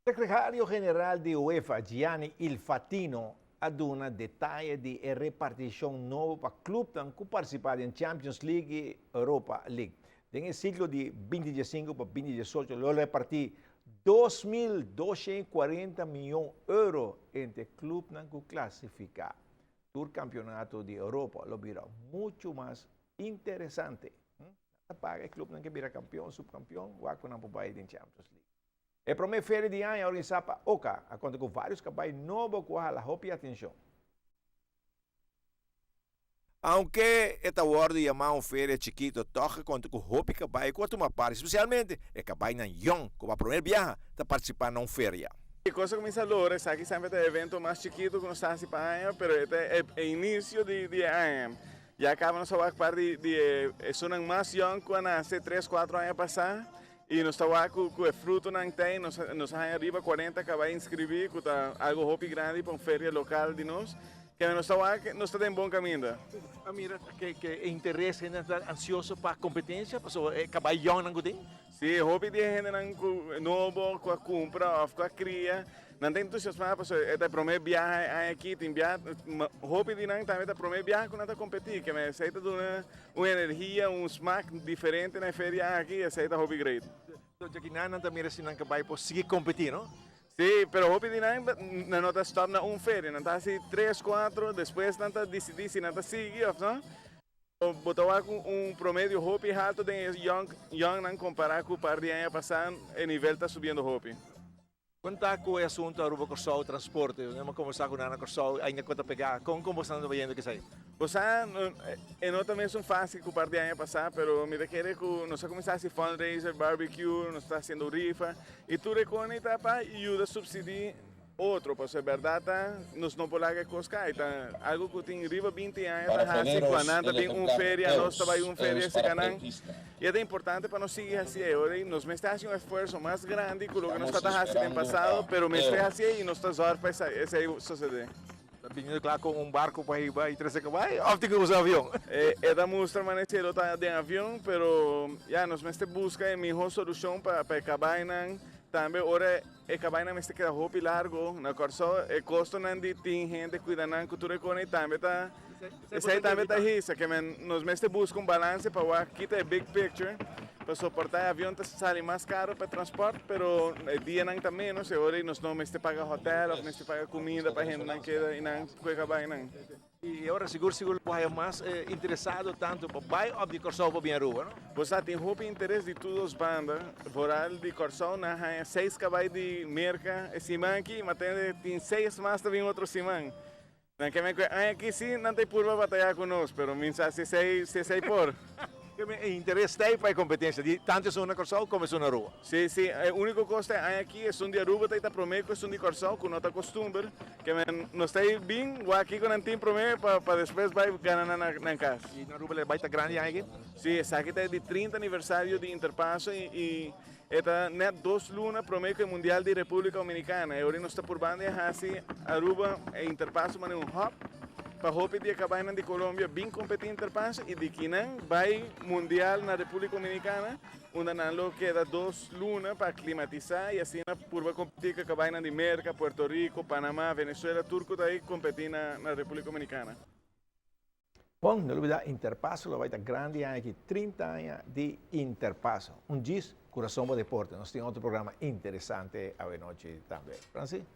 Sekretario General di UEFA, Gianni Infantino, a duna detaye di e repartishon nobo pa klupnan ku partisipá den Champions League i Europa League. Den e siklo di 2015 pa 2018 lo repartí 2.240 mion euro entre klupnan ku klasifiká. Tur kampionato di Europa lo bira muchu mas interesante. Ta paga e klupnan ke bira kampion, supkampion, wak ku nan por bai den Champions League. E promé feria di aña organisá pa oca a konta ku vários kabai nobo ku a hala hopi atenshon. Aunke e ta wòrdu yamá un feria chikito, tòg a konta ku hopi kabai ku a tuma parti, spesialmente e kabainan yòn ku pa promé biaha ta partisipá na un feria. E kos a kuminsá lora, esaki semper ta e evento mas chikitu ku nos ta hasi pa aña, pero e ta e inisio di e aña. Ya kaba nos a wak par di e esunnan mas yòn ku a nase tres, kuatro aña pasá. I nos ta wak ku ku e frutonan ta ei, nos nos a haña riba 40 kabai inskribí, ku ta algu hopi grandi pa un feria lokal di nos. Kende nos ta wak, nos ta den bon kaminda. A mira ke ke e interes, hendenan ta ansioso pa kompetensia, pasobra e kabai yòngnan ku tin. Sí, hopi di e hendenan ku nobo ku a kumpra òf ku a kria, nan ta entusiasmá pasobra e ta e promé biaha e aña akí. Tin biaha, hopi di nan tambe ta promé biaha ku nan ta kompetí, kende esei ta duna Un energia, un smak diferente na e feria aki, esei ta hopi great. So djaki nan nan ta mira si nan ka bai por sigui kompetí, no? Sí, pero hopi di nan nan no ta stop na un feria, nan ta hasi tres, kuatro, despues nan ta disidí si nan ta sigui òf no. Bo ta wak un promedio hopi haltu den e yòn yònnan kompará ku par di aña pasá, e nivel ta subiendo hopi. Kon ta ku e asuntu Aruba Kòrsou transporte? Nos a kombersá ku nan na Kòrsou ainda ku ta pegá. Kon kon boso ta bayendo ku esei? Bo sa, e no ta mesun fásil ku par di aña pasá, pero mi ta kere ku nos a kuminsá hasi fundraiser, barbecue, nos ta hasiendo rifa i tur e kos ta pa yuda supsidí otro, pasobra e bèrdat ta nos no por laga e kos kai. Ta algu ku tin riba 20 aña ta hasi, ku anan ta bin un feria, anos ta bai un feria esei nan. I e ta importante pa nos sigui hasié. Ora ei nos mester hasi un esfuerso mas grandi ku loke nos tabata hasi den pasado, pero mester hasié i nos ta zòrg pa esei sosodé. Ta bini kla ku un barku pa hiba i trese kabai òf tin ku usa avion? E ta mustra manera si e lo ta den avion, pero ya nos mester buska e mihó solushon pa e kabainan. Tambe ora e kabainan mester keda hopi largo na Kòrsou, e kostonan di tin hende kuida nan ku tur e kos ei tambe ta Esei tambe ta hisa ke men nos mester buska un balanse pa wak kita e big picture pa soporta e avion ta sali mas karo pa e transport pero e dianan ta menos e ora nos no mester paga hotel of mester paga kuminda pa hendenan keda y nan kue kabai nan. Y ora sigur sigur lo haya mas interesado tanto pa bai of di Kòrsou pa bin Aruba no? Bo sa tin hopi interes di tur dos banda, vooral di Kòrsou nan haya seis kabai di Merka e siman aki, ma tende tin seis mas ta bin otro siman. Nan ke men ku e aña aki si nan ta e purba batayá ku nos, pero mi sa si esei si esei por. Ke men e interes ta ei pa e kompetensia di tantu esun na Kòrsou komo esun na Aruba? Si, si. E úniko kos ta e aña aki esun di Aruba ta ei ta promé ku esun di Kòrsou, ku no ta kostumber. Ke men nos ta ei bin wak kiko nan tin promé pa pa despues bai gana nan na nan kas. I na Aruba lo bai ta grandi e aña aki? Si, esaki ta e di 30 aniversario di Interpaso i i E ta net dos luna prome ku e Mundial di Republika Dominikana. E ora nos ta purbando e hasi Aruba e Interpaso manera un hub pa hopi di e kabainan di Colombia bin kompeti Interpaso i di kinan bai Mundial na Republika Dominikana unda nan lo keda dos luna pa aklimatisa i asina purba kompeti ku e kabainan di Merka, Puerto Rico, Panama, Venezuela tur ku ta ei kompeti na Republika Dominikana. Bon, no lubida Interpaso lo bai ta grandi aña aki, 30 aña di Interpaso. Un djis, Kurason pa Deporte. Nos tin otro programa interesante awenochi tambe. Franci?